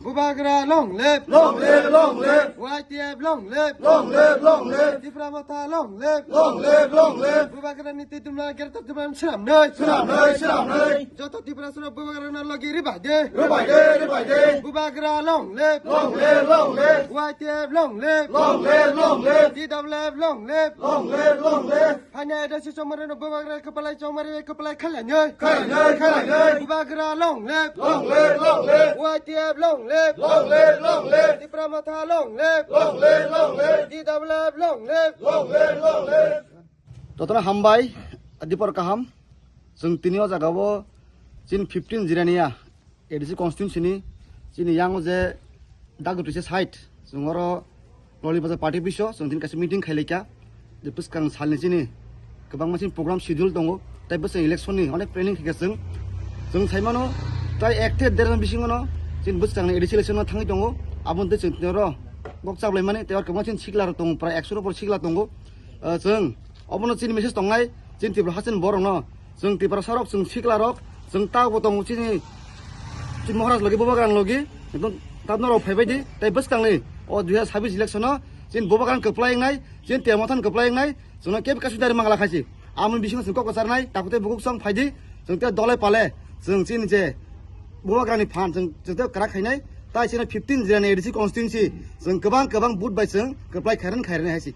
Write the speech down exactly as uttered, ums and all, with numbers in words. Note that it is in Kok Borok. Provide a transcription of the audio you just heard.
Bubagra long live! Long live, long live! Y T F long live! Long live, long live! Tipra Motha long live! Long live, long live! Bubagra ni twi dumla Greater Tipraland swnamnai! Swnamnai, swnamnai! Joto Tiprasa rok Bubagra no logi ribai de! Ribai de, ribai de! Bubagra long live! Long live, long live! Y T F long live! Long live, long live! T W F long live! Long live, long live! Phainai A D C chongmari no Bubagra kwplai chongmari kwplai khailai nai. Khailai nai, khailai nai. Bubagra long live. Long live, long live. Y T F long live. Long live, long live. Tipra Motha long live. Long live, long live. T W F long live. Long live, long live. Jotono hambai, dipor kaham. Chwng tini o jaga o chini fifteen Jirania A D C constituency ni chini yang o je Dagutise side, chwng oro Loli Bazar party office o chwng tini kaisa meeting khailaikha. Je bwskang salni chini kwbangma chini program schedule tongo, tei bwskang election ni onek planning khaikha chwng. Chwng saimano tai ek te der bisingo no chini bwskang ni A D C election no thangwi tongo. Aboni tei chwng tini oro kok chaplaimani tei oro kwbangma chini sikla rok tongo, prai ekso ni upor sikla tongo. Ah, chwng obono chini message tongnai, chini Tripura hasteni borokno, chwng Tiprasa rok, chwng sikla rok, chwng tabo tongo chini, chini Maharaj logi, Bubagra logi, ekdom tabno rok phaibai di, tei bwskangni o dui hazar sabbish election o chini Bubagra kwplai wngnai, chini Tiya Mothan kwplai wngnai, chwngno kebo kaisa dari mangla khaisi. Amoni bisingo chwng kok kwcharnai, takhuk tei bukhuk chwng phaidi, chwng tei dolai pale, chwng chini je Bubagrani phan chwng, chwng tei kwrak khainai, tai chini fifteen Jirania A D C constituency, chwng kwbang kwbang vote bai chwng kwplai khairan khairani haisi.